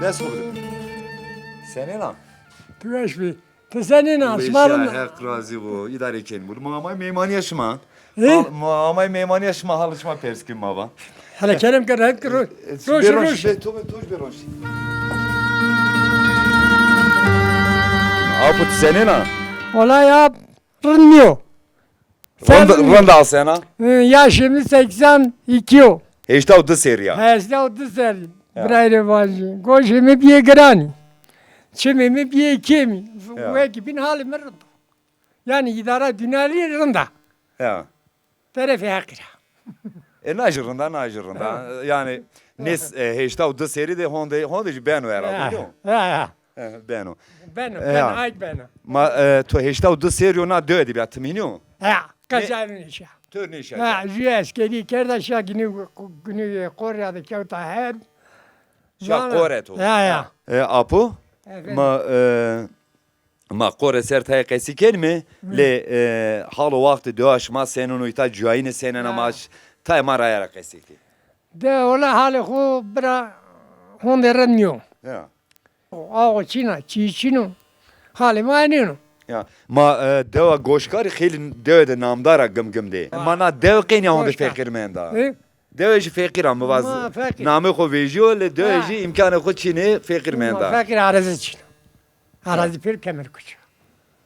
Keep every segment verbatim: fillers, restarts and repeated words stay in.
Dest xo bide. Senên a? Tu weş bî. Ti senên a? Şima rind a? Heq razî bo. Îdare kenî bo. Ma amay meymanîya şima. Hî? Hal, ma amay meymanîya şima, halê şima pers kim ma va. Hele kerem ke, rehet ke, ro-, e, e, roş, bê roş, roş. Bê to, bê to, bê roş. Apo, ti senên a? Wela ya, rind nîyo. Rind, rind a sena? Hı, yaşım seksen iki o. Heşta û di serrî ya. Heşta û di serrî. Ya. Birayê vajî. Goşê mi bîyê giranî. Çimê mi bîyê kêmî. Ya. Wekî bîn halê mi rind o. Yanî îdara dünelî rind a. Ya. Terefê Heqî ra. E, na jî rind a, na jî rind a. Ha. Yanî nês, e, heşta û di serrî de honde, honde jî beno herhalde, ya, değil mi? Ya, ya. E, beno. Beno, e, beno, ya. Ay beno. Ma, e, to heşta û di serrî yo na dewe de bîya, ti mînî yo? Ya, qeca nêşa. To nêşa. Ha, jû eskerî kerda şa ginî, ginî Qorya de kewta herb. Şa Qore to. Ya, ya. E, apo? Efendim? Ma, e, ma Qore ser tayê qesî kenîme, lê, e, hal û waxtê dewa şima senên o, îta cuyayîne senên a, ma tayê ma raye ra qesî kî. De ola halê xo bira honde rind nîyo. Ya. Awa çin a, çî çin o. Halê ma enên o. Ya. Ma, e, dewa Goşkarî xeylî dewe de namdar a Gimgim de. Ha. Ma na dewe qey nîya honde feqîr menda. E? Dewe jî feqîr a, mi vaz. Ma feqîr. Namê xo vejîyo, lê dewe jî îmkanê xo çin ê, feqîr menda. Ma feqîr, arazî çin. Arazî pêro Kemerkuç.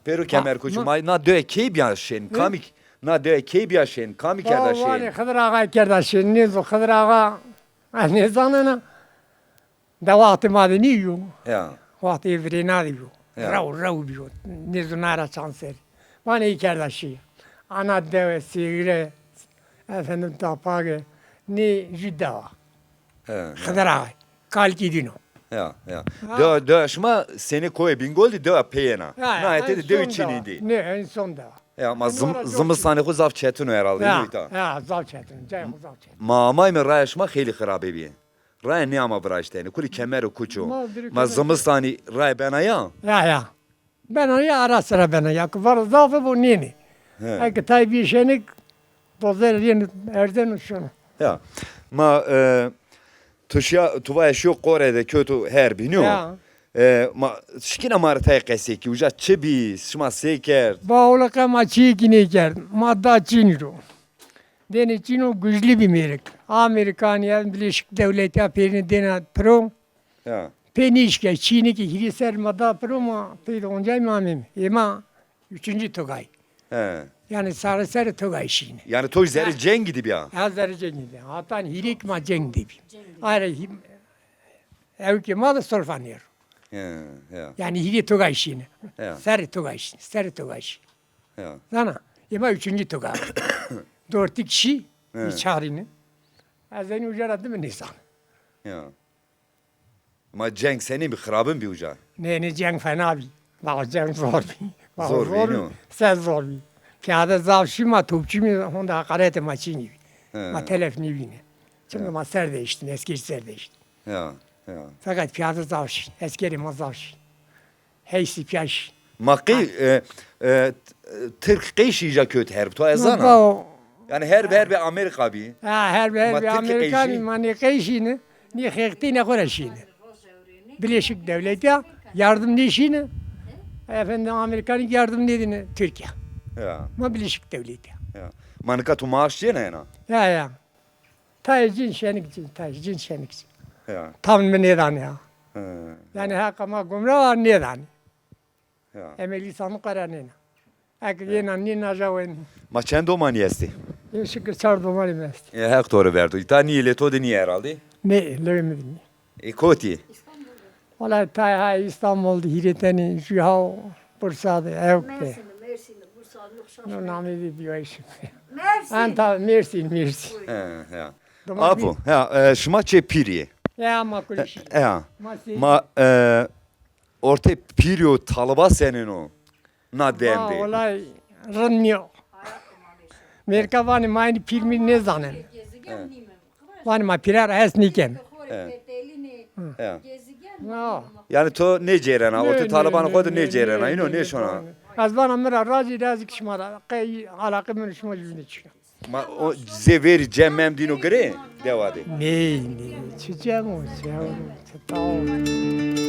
Pêro Kemerkuç. Ma na dewe key bîya şên? Kamî, na dewe key bîya şên? Kamî kerda şên? Vanê Xidir Axa kerda şên. Nêzo Xidir Axa, ez nêzanena. De waxtê ma de nîyo. Ya. Waxtê virêna de yo. Ya. Rew rew bîyo. Nêzo na ra çand serrî. Vanê ey kerda şî. Ana dewe, sêgire, efendim tapage, nê jû dewa. He, he. Xidir Axa, kalkî dîno. Ya, ya. Ha. Dewa, dewa şima senê koyê Bîngol de dewa peyên a. Ya, ya, na hetê de dewî çinî dî. Nê, en son dewa. Ya, ma zim-, zimistanê xo zaf çetin o herhalde, ya, îta. Ya, zaf çetin, cayê xo zaf çetin. Ma amayme raya şima xeylî xirabe bîye. Raya nêama viraştene. Kulî kemer û kuç o. Ma zimistanî raya bena ya? Ya, ya. Bena ya, ara sira bena ya. Ke vara zaf bo nênê. He. Eke tay bî şenik, dozer yeno, erzeno şono. Ya. Ma, e, tu şiya, tu vaya şiyo Qore de kewto herb, nîyo? Ya. E, ma, şikîna ma rê tay qesey kî, uca çi bî, şima sey kerd? Ba, ola qe ma çîyêkî nêkerd. Ma da çinî ro. Dênê çin o, gujlî bî mêrik. Amerîkanî ya, Birleşik Devletî ya pêrine dêna piro. Ya. Pê nêşkîya, çînî kî hîrê ser ma da piro, ma pey de oncay ma ameyme. Ê ma üçüncü tugay. He. Yanî sarê serê tugay şîne. Yanî to zerrê cengî de bîya? Ha, zerrê cengî de. Hatan hîrê kî ma ceng de bî. Ayrı hî-, ewkê ma de sorfa nêro. He, he. Yanî hîrê tugay şîne. He. Serê tugay şîne, serê tugay şîne. Ya. Zana, ê ma üçüncü tugay. Dortik şî, nê çarîne. Ez enî uca ra dime nêzan. Ya. Ma ceng senîn bî, xirabin bî uca? Nê, nê, ceng fena bî. Vallahi ceng zor bî. Vallahi zor bî, no? Se zor bî. Piyade zaf şî, ma topçu mî, honde heqaretê ma çinî bî. He. Ma telef nêvîne. Çimkî ma ser de eştîn, eskerî ser de eştîn. Ya, ya. Feqet piyade zaf şî, eskerê ma zaf şî. Heysî pîya şî. Ma qey, e, e, Tirk qey şî îca kewt herb, to ez zana? Yanî herb, herb Amerîka bî. Ha, herb, herb Amerîka bî, ma nê qey şîne, nê xeqtîne xo ra şîne. Birleşik Devletî ya yardım nêşîne. Efendim, Amerîkanî yardım nêdîne Tirkîya. Ya. Ma Birleşik Devletî ya. Ya. Ma nika tu maaş cêna ena? Ya, ya. Tayê cin şenik cin, tayê cin şenik cin. Ya. Tam mi nêdanê ya. He. Yanî heqa ma gumra wa nêdanê. Ya. Emeklî sanduqa ra nêna. Eke yena nêna ja wenî. Ma çend domanî estî? Ê şikir çar domanî mi estî. E, Heq to rê verdo. Îta nîyê, lê to de nîyê herhalde? Nê, lewê mi de nîyê. E, kotî? Wela tayê ha Îstanbul de hîrê tenî, jû ha Bursa de, ewk de. Mersin, Mersin, Bursa, Nuşa. No namê de dîyo şimdi. Mersin. Anta Mersin, Mersin. He, ya. Apo, ya, e, şima çê pîrî yê? Ya, ma kulî şî. E, ya. Ma, e, ortê pîrî û taliba senên o na dem de? Wela rind nîyo. Mêrka vanê ma enî pîr mîr nêzanên. He. Vanê ma pîra ra hes nêken. He. Hı. He. No. Yanî to nêcêrena, ortê taliban xo de nêcêrena, îno nêşona. Ez vana mi ra razî, razî kî şima ra. Qey alaqê min û şima jû nêçîya. Ma o zê verî cem mem dîno girê dewa de. Ney, ney. Çi cem o, çi o, çi tao.